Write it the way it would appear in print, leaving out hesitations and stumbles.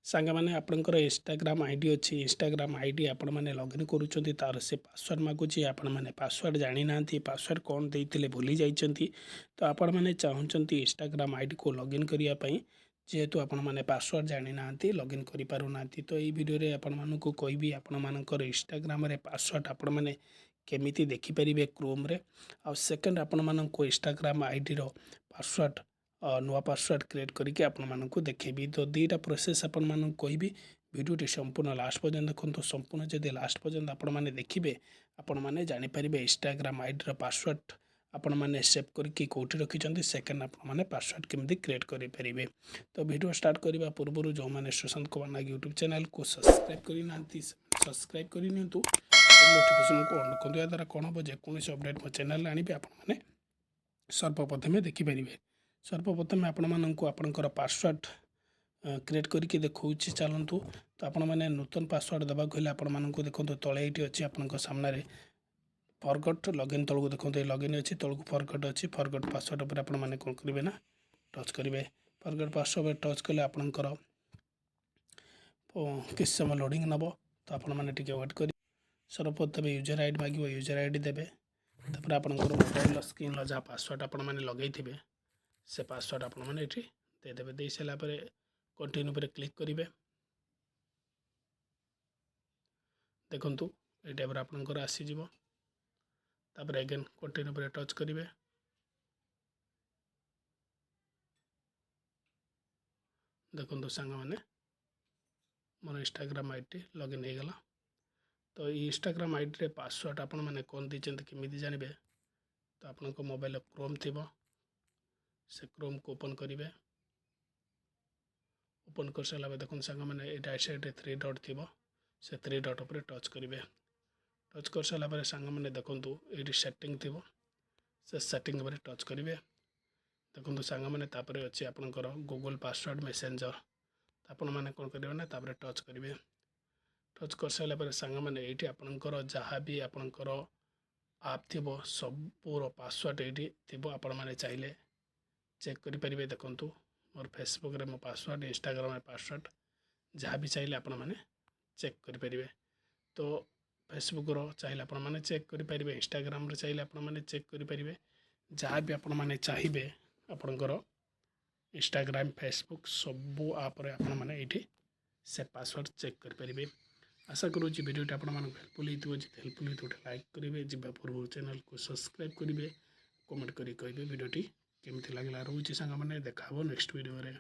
ସାଙ୍ଗମାନେ, ଆପଣଙ୍କର Instagram ID ଅଛି। ଇନଷ୍ଟାଗ୍ରାମ ଆଇଡ଼ି ଆପଣମାନେ ଲଗ୍ଇନ୍ କରୁଛନ୍ତି, ତା'ର ସେ ପାସୱାର୍ଡ଼ ମାଗୁଛି। ଆପଣମାନେ ପାସୱାର୍ଡ଼ ଜାଣିନାହାନ୍ତି, ପାସୱାର୍ଡ଼ କ'ଣ ଦେଇଥିଲେ ଭୁଲି ଯାଇଛନ୍ତି। ତ ଆପଣମାନେ ଚାହୁଁଛନ୍ତି ଇନଷ୍ଟାଗ୍ରାମ ଆଇଡ଼ିକୁ ଲଗ୍ଇନ୍ କରିବା ପାଇଁ। ଯେହେତୁ ଆପଣମାନେ ପାସୱାର୍ଡ଼ ଜାଣିନାହାନ୍ତି, ଲଗ୍ଇନ୍ କରିପାରୁନାହାନ୍ତି, ତ ଏଇ ଭିଡ଼ିଓରେ ଆପଣମାନଙ୍କୁ କହିବି ଆପଣମାନଙ୍କର ଇନଷ୍ଟାଗ୍ରାମରେ ପାସୱାର୍ଡ଼ ଆପଣମାନେ କେମିତି ଦେଖିପାରିବେ କ୍ରୋମ୍ରେ। ଆଉ ସେକେଣ୍ଡ, ଆପଣମାନଙ୍କୁ ଇନଷ୍ଟାଗ୍ରାମ ଆଇଡ଼ିର ପାସୱାର୍ଡ଼, ନୂଆ ପାସୱାର୍ଡ଼ କ୍ରିଏଟ୍ କରିକି ଆପଣମାନଙ୍କୁ ଦେଖେଇବି। ତ ଦୁଇଟା ପ୍ରୋସେସ୍ ଆପଣମାନଙ୍କୁ କହିବି। ଭିଡ଼ିଓଟି ସମ୍ପୂର୍ଣ୍ଣ ଲାଷ୍ଟ ପର୍ଯ୍ୟନ୍ତ ଦେଖନ୍ତୁ। ସମ୍ପୂର୍ଣ୍ଣ ଯଦି ଲାଷ୍ଟ ପର୍ଯ୍ୟନ୍ତ ଆପଣମାନେ ଦେଖିବେ, ଆପଣମାନେ ଜାଣିପାରିବେ ଇନଷ୍ଟାଗ୍ରାମ ଆଇଡ଼ିର ପାସୱାର୍ଡ଼ ଆପଣମାନେ ସେଭ୍ କରିକି କେଉଁଠି ରଖିଛନ୍ତି। ସେକେଣ୍ଡ, ଆପଣମାନେ ପାସୱାର୍ଡ଼ କେମିତି କ୍ରିଏଟ୍ କରିପାରିବେ। ତ ଭିଡ଼ିଓ ଷ୍ଟାର୍ଟ କରିବା ପୂର୍ବରୁ ଯେଉଁମାନେ ସୁଶାନ୍ତ କୁମାର ନାଗ ୟୁଟ୍ୟୁବ୍ ଚ୍ୟାନେଲକୁ ସବସ୍କ୍ରାଇବ୍ କରିନାହାନ୍ତି, ସେମାନେ ସବସ୍କ୍ରାଇବ୍ କରିନିଅନ୍ତୁ, ନୋଟିଫିକେସନ୍କୁ ଅନ୍ ରଖନ୍ତୁ। ଏହାଦ୍ୱାରା କ'ଣ ହେବ, ଯେକୌଣସି ଅପଡ଼େଟ୍ ମୋ ଚ୍ୟାନେଲରେ ଆଣିବେ, ଆପଣମାନେ ସର୍ବପ୍ରଥମେ ଦେଖିପାରିବେ। ସର୍ବପ୍ରଥମେ ଆପଣମାନଙ୍କୁ ଆପଣଙ୍କର ପାସୱାର୍ଡ଼ କ୍ରିଏଟ୍ କରିକି ଦେଖାଉଛି, ଚାଲନ୍ତୁ। ତ ଆପଣମାନେ ନୂତନ ପାସୱାର୍ଡ଼ ଦେବାକୁ ହେଲେ ଆପଣମାନଙ୍କୁ ଦେଖନ୍ତୁ, ତଳେ ଏଇଠି ଅଛି ଆପଣଙ୍କ ସାମ୍ନାରେ ଫରଗଟ୍ ଲଗ୍ଇନ୍। ତଳକୁ ଦେଖନ୍ତୁ, ଏଇ ଲଗ୍ଇନ୍ ଅଛି, ତଳକୁ ଫରଗଟ୍ ଅଛି। ଫରଗଟ୍ ପାସୱାର୍ଡ଼ ଉପରେ ଆପଣମାନେ କ'ଣ କରିବେ ନା ଟଚ୍ କରିବେ। ଫରଗଟ୍ ପାସୱାର୍ଡ଼ ଉପରେ ଟଚ୍ କଲେ ଆପଣଙ୍କର କିଛି ସମୟ ଲୋଡ଼ିଂ ନେବ। ତ ଆପଣମାନେ ଟିକେ ୱେଟ୍ କରି ସର୍ବପ୍ରଥମେ ୟୁଜର୍ ଆଇଡ଼ି ମାଗିବ, ୟୁଜର୍ ଆଇଡ଼ି ଦେବେ। ତାପରେ ଆପଣଙ୍କର ମୋବାଇଲର ସ୍କ୍ରିନ୍ର ଯାହା ପାସୱାର୍ଡ଼ ଆପଣମାନେ ଲଗେଇଥିବେ, ସେ ପାସୱାର୍ଡ଼ ଆପଣମାନେ ଏଠି ଦେଇଦେବେ। ଦେଇ ସାରିଲା ପରେ କଣ୍ଟିନ୍ୟୁ ଉପରେ କ୍ଲିକ୍ କରିବେ। ଦେଖନ୍ତୁ, ଏଇ ଟାଇପ୍ର ଆପଣଙ୍କର ଆସିଯିବ। ତାପରେ ଏଗେନ୍ କଣ୍ଟିନ୍ୟୁ ଉପରେ ଟଚ୍ କରିବେ। ଦେଖନ୍ତୁ ସାଙ୍ଗମାନେ, ମୋର ଇନଷ୍ଟାଗ୍ରାମ ଆଇଡ଼ି ଲଗ୍ଇନ୍ ହେଇଗଲା। ତ ଏଇ ଇନଷ୍ଟାଗ୍ରାମ ଆଇଡ଼ିରେ ପାସୱାର୍ଡ଼ ଆପଣମାନେ କ'ଣ ଦେଇଛନ୍ତି କେମିତି ଜାଣିବେ? ତ ଆପଣଙ୍କ ମୋବାଇଲରେ କ୍ରୋମ୍ ଥିବ, ସେ କ୍ରୋମ୍କୁ ଓପନ୍ କରିବେ। ଓପନ୍ କରିସାରିଲା ପରେ ଦେଖନ୍ତୁ ସାଙ୍ଗମାନେ, ଏଇ ରାଇଟ୍ ସାଇଡ଼୍ରେ ଥ୍ରୀ ଡଟ୍ ଥିବ, ସେ ଥ୍ରୀ ଡଟ୍ ଉପରେ ଟଚ୍ କରିବେ। ଟଚ୍ କରିସାରିଲା ପରେ ସାଙ୍ଗମାନେ ଦେଖନ୍ତୁ, ଏଇଠି ସେଟିଂ ଥିବ, ସେ ସେଟିଂ ଉପରେ ଟଚ୍ କରିବେ। ଦେଖନ୍ତୁ ସାଙ୍ଗମାନେ, ତାପରେ ଅଛି ଆପଣଙ୍କର ଗୁଗଲ୍ ପାସୱାର୍ଡ଼ ମେସେଞ୍ଜର। ଆପଣମାନେ କ'ଣ କରିବେ ନା ତାପରେ ଟଚ୍ କରିବେ। ଟଚ୍ କରିସାରିଲା ପରେ ସାଙ୍ଗମାନେ, ଏଇଠି ଆପଣଙ୍କର ଯାହା ବି ଆପଣଙ୍କର ଆପ୍ ଥିବ, ସବୁର ପାସୱାର୍ଡ଼ ଏଇଠି ଥିବ। ଆପଣମାନେ ଚାହିଁଲେ ଚେକ୍ କରିପାରିବେ। ଦେଖନ୍ତୁ, ମୋର ଫେସବୁକ୍ରେ ମୋ ପାସୱାର୍ଡ଼, ଇନଷ୍ଟାଗ୍ରାମରେ ପାସୱାର୍ଡ଼, ଯାହା ବି ଚାହିଁଲେ ଆପଣମାନେ ଚେକ୍ କରିପାରିବେ। ତ ଫେସବୁକ୍ର ଚାହିଁଲେ ଆପଣମାନେ ଚେକ୍ କରିପାରିବେ, ଇନଷ୍ଟାଗ୍ରାମରେ ଚାହିଁଲେ ଆପଣମାନେ ଚେକ୍ କରିପାରିବେ। ଯାହା ବି ଆପଣମାନେ ଚାହିଁବେ, ଆପଣଙ୍କର ଇନଷ୍ଟାଗ୍ରାମ, ଫେସବୁକ୍ ସବୁ ଆପ୍ରେ ଆପଣମାନେ ଏଇଠି ସେ ପାସୱାର୍ଡ଼ ଚେକ୍ କରିପାରିବେ। ଆଶା କରୁଛି ଭିଡ଼ିଓଟି ଆପଣମାନଙ୍କୁ ହେଲ୍ପଫୁଲ୍ ହେଇଥିବ। ଯଦି ହେଲ୍ପଫୁଲ୍ ହେଇଥିବ, ଗୋଟେ ଲାଇକ୍ କରିବେ। ଯିବା ପୂର୍ବରୁ ଚ୍ୟାନେଲକୁ ସବସ୍କ୍ରାଇବ୍ କରିବେ। କମେଣ୍ଟ କରି କହିବେ ଭିଡ଼ିଓଟି କେମିତି ଲାଗିଲା। ରହୁଛି ସାଙ୍ଗମାନେ, ଦେଖା ହେବ ନେକ୍ସଟ ଭିଡ଼ିଓରେ।